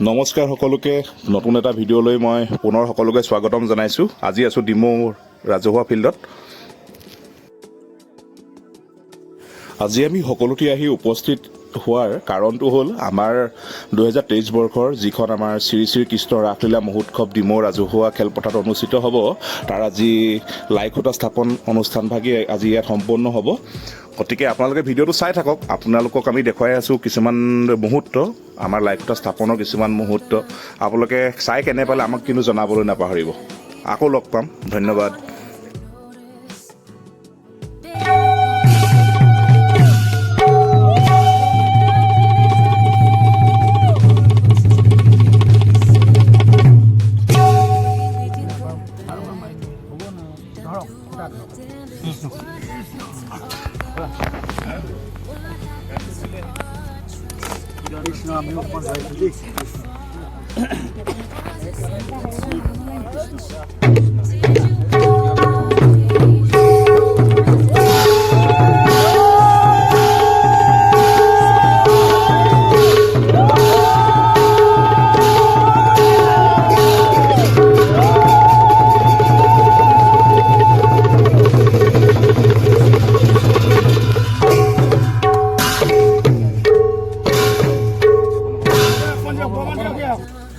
নমস্কাৰ সকলোকে, নতুন এটা ভিডিঅ'লৈ মই পুনৰ সকলোকে স্বাগতম জনাইছোঁ। আজি আছোঁ ডিমৌ ৰাজহুৱা ফিল্ডত। আজি আমি সকলোটি আহি উপস্থিত হোৱাৰ কাৰণটো হ'ল আমাৰ 2023 বৰ্ষৰ যিখন আমাৰ শ্ৰী শ্ৰী কৃষ্ণ ৰাসলীলা মহোৎসৱ ডিমৌ ৰাজহুৱা খেলপথাৰত অনুষ্ঠিত হ'ব, তাৰ আজি লাইখুঁটা স্থাপন অনুষ্ঠানভাগি আজি ইয়াত সম্পন্ন হ'ব। গতিকে আপোনালোকে ভিডিঅ'টো চাই থাকক। আপোনালোকক আমি দেখুৱাই আছোঁ কিছুমান মুহূৰ্ত, আমাৰ লাইখুঁটা স্থাপনৰ কিছুমান মুহূৰ্ত। আপোনালোকে চাই কেনে পালে আমাক কিন্তু জনাবলৈ নাপাহৰিব। আকৌ লগ পাম, ধন্যবাদ। কৃষ্ণ, আমি অকণমান যাইছোঁ দেই, কৃষ্ণ।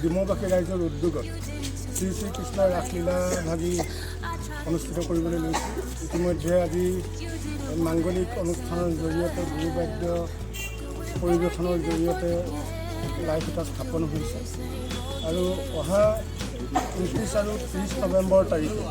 ডিমৌবাসী ৰাইজৰ উদ্যোগত শ্ৰী শ্ৰী কৃষ্ণৰ ৰাসলীলা ভাগি অনুষ্ঠিত কৰিবলৈ লৈছোঁ। ইতিমধ্যে আজি মাংগলিক অনুষ্ঠানৰ জৰিয়তে, গুৰুবাদ্য পৰিৱেশনৰ জৰিয়তে লাইখুঁটা স্থাপন হৈছে আৰু অহা 29 আৰু 30 নৱেম্বৰ তাৰিখে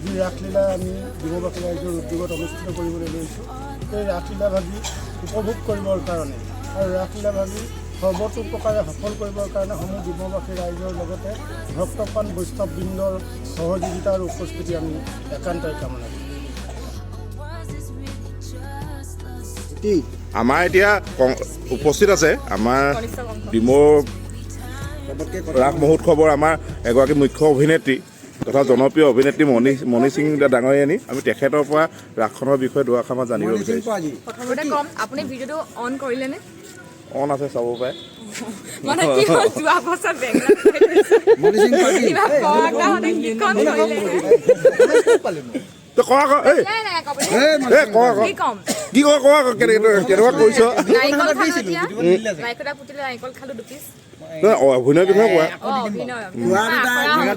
যি ৰাসলীলা আমি ডিমৌবাসী ৰাইজৰ উদ্যোগত অনুষ্ঠিত কৰিবলৈ লৈছোঁ, সেই ৰাসলীলা ভাগি উপভোগ কৰিবৰ কাৰণে আৰু ৰাসলীলা ভাগি সৰ্বতোপ্ৰকাৰে সফল কৰিবৰ কাৰণে সমূহ ডিমৌবাসী ৰাইজৰ লগতে ভক্তপ্ৰাণ বৈষ্ণৱবৃন্দৰ সহযোগিতা আৰু উপস্থিতি আমি একান্তই কামনা কৰোঁ। আমাৰ এতিয়া উপস্থিত আছে আমাৰ ডিমৌৰ ৰাস মহোৎসৱৰ আমাৰ এগৰাকী মুখ্য অভিনেত্ৰী তথা জনপ্ৰিয় অভিনেত্ৰী মণি সিং ডাঙৰীয়ানী। আমি তেখেতৰ পৰা ৰাসখনৰ বিষয়ে দুআষাৰমান জানিব বিচাৰিছোঁ। প্ৰথমতে কম, আপুনি ভিডিঅ'টো অন কৰিলেনে? অন আছে, চাব পাৰে। মানে কি হ'ল, যোৱা বছৰ বেংগলত কিবা কোৱা সিখন কৰিলে। তই কোৱা আকৌ, এই। নাই নাই, ক'ব। এই, কোৱা আকৌ। কি ক'ম? কি কোৱা, কোৱা আকৌ, কেনেকুৱা কৰিছ? নাৰিকল খালো এতিয়া, নাৰিকল এটা ফুটিলে, নাৰিকল খালো দুপিচ। নহয়, অভিনয়ৰ বিষয়ে কোৱা। অ, অভিনয় আখৰা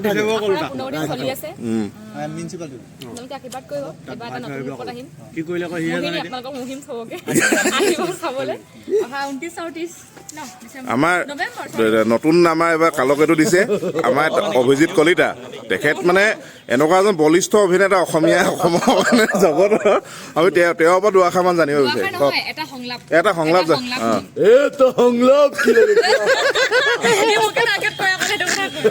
15 দিন চলি আছে। আপোনালোকে আশীৰ্বাদ কৰিব, এবাৰ এটা নতুন ৰূপত আহিম। কি কৰিলে আকৌ সিহে মোহিনী, আপোনালোকক মুহিম চবকে আহিব চাবলৈ অহা 29 আৰু 30 ন ডিচেম্বৰ, আমাৰ নৱেম্বৰ, sorry। নতুন আমাৰ এবাৰ কালকেটো দিছে আমাৰ অভিজিত কলিতা। তেখেত মানে এনেকুৱা এজন বলিষ্ঠ অভিনেতা, অসমীয়া, অসমৰ মানে জগতৰ। আমি তেওঁৰ পৰা দুআষাৰমান জানিব দুআষাৰ বিচাৰিম। কওক। নহয়, এটা সংলাপ। এটা সংলাপ। এটা সংলাপ। এটা সংলাপ কি? মোকে target কৰে আকৌ, সেইটো কথা কয়।